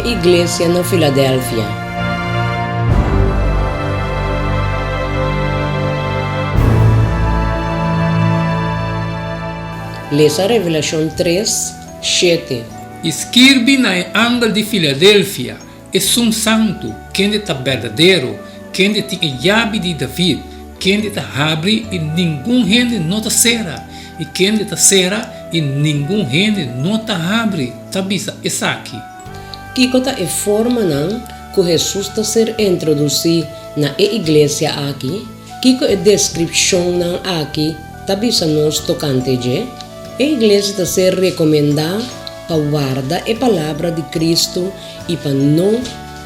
iglesia na Filadelfia. Lesa Revelashon tres, shete. I skirbi na e angel di Filadelfia, Esun santu, kende ta berdadero, kende tin e yabi di David, kende ta habri i ningun hende no ta sera, i kende ta sera i ningun hende no ta habri, ta bisa esaki. Kiko ta e formanan ku Hesus ta ser introdusí na e iglesia aki? Kiko e deskripshonnan aki ta bisa nos tokante dje? E iglesia ta ser rekomendá pa warda e palabra di Kristu i pa no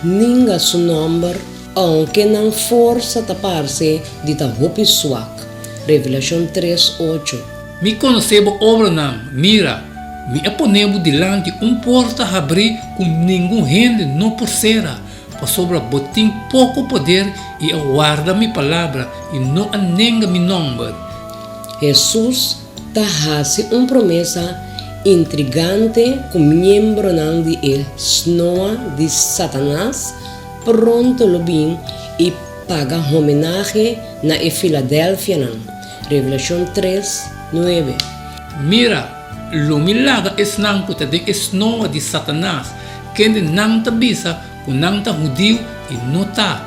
ninga su nòmber ounke nan forsa ta parse di ta hopi suak. Revelashon tres, ocho. Mi konosé bo obranan, mira, mi a pone bo dilanti un porta habrí ku ningun hende no por sera, pasobra bo tin poko poder i a warda mi palabra i no a nenga mi nòmber. Hesus ta hasi un promesa intrigante ku miembronan di e snoa di Satanas pronto lo bin i paga homenahe na e Filadelfianan. Revelashon tres, nuebe. Mira, lo mi laga esnan ku ta den e snoa di Satanas, kende nan ta bisa ku nan ta hudiu i no ta,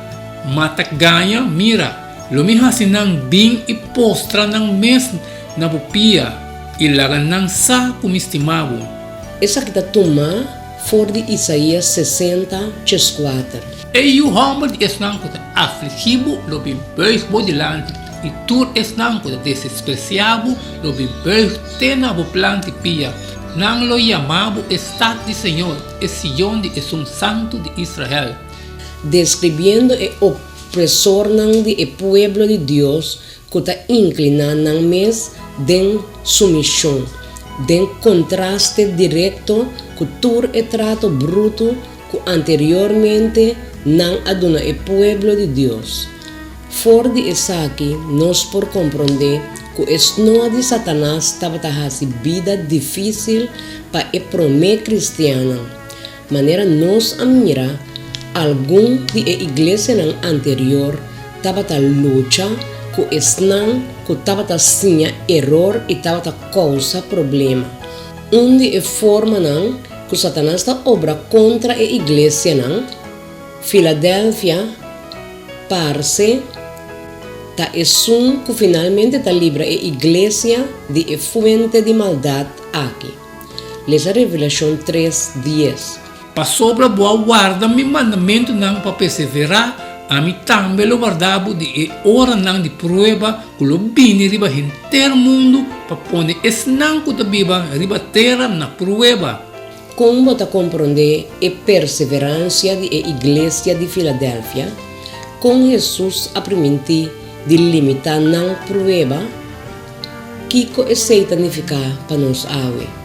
ma ta gaña, mira, Lo mi hasi nan bin i postra nan mes na bo pia i laga nan sa ku mi stima bo. Esaki ta tumá for di Isaías sesenta, cheskuater. E yu hòmber di esnan ku ta afligí bo lo bin bùig bo dilanti, i tur esnan ku ta desespresiá bo lo bin bùig te na bo plant'i pia. Nan lo yama bo e stat di señor, e Sion di Esun Santu di Israel. Deskribiendo e Opresornan di e pueblo di Dios ku ta inkliná nan mes den sumishon, den kontraste direkto ku tur e trato brutu ku anteriormente nan a duna e pueblo di Dios. For di esaki nos por komprondé ku e snoa di Satanas tabata hasi bida difísil pa e promé kristiannan. Manera nos a mira, algun di e iglesianan anterior tabata lucha ku esnan ku tabata siña eror i tabata kousa problema. Un di e formanan ku Satanas ta obra kontra e iglesianan, Filadelfia parse ta esun ku finalmente ta libra e iglesia di e fuente di maldat aki. Lesa Revelashon tres, dies. Pasobra bo a warda mi mandamentunan pa perseverá, ami tambe lo warda bo di e oranan di prueba ku lo bini riba henter mundu pa pone esnan ku ta biba riba tera na prueba. Kon bo ta komprondé e perseveransia di e iglesia di Filadelfia? Kon Hesus a primintí di limitá nan prueba? Kiko esei ta nifiká pa nos awe?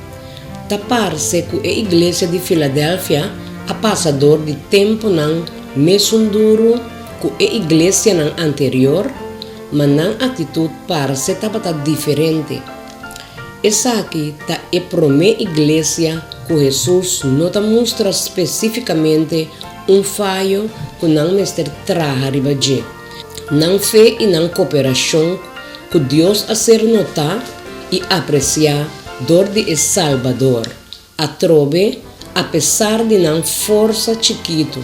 Ta parse ku e iglesia di Filadelfia a pasa dor di tempunan mesun duru ku e iglesianan anterior, ma nan aktitut parse tabata diferente. Esaki ta e promé iglesia ku Hesus no ta mustra spesífikamente un fayo ku nan mester traha riba dje. Nan fe i nan koperashon ku Dios a ser notá i apresiá dor di e Salbador, atrobe apesar di nan forsa chikitu.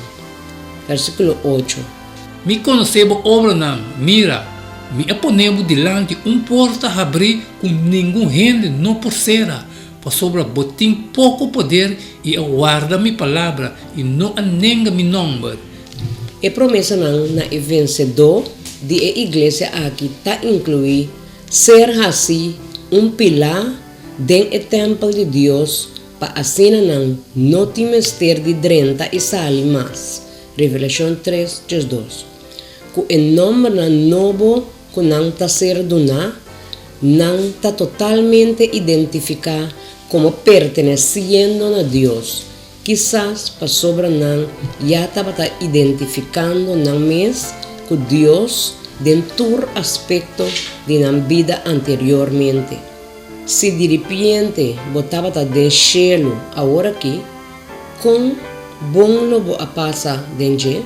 Versíkulo ocho. Mi konosé bo obranan, mira, mi a pone bo dilanti un porta habrí ku ningun hende no por sera, pasobra bo tin poko poder i a warda mi palabra i no a nenga mi nòmber. E promesanan na e vensedó di e iglesia aki ta inkluí ser hasí un pilá den e tèmpel di Dios pa asina nan no tin mester di drenta i sali mas, Revelashon tres, diesdos. Ku e nòmbernan nobo ku nan ta ser duná, nan ta totalmente identifiká komo pertenesiendo na Dios Kisas pasobra nan ya tabata identifikando nan mes ku Dios den tur aspekto di nan bida anteriormente. Si diripiente bo tabata den shelu aworakí, kon Bon lo bo a pasa den dje?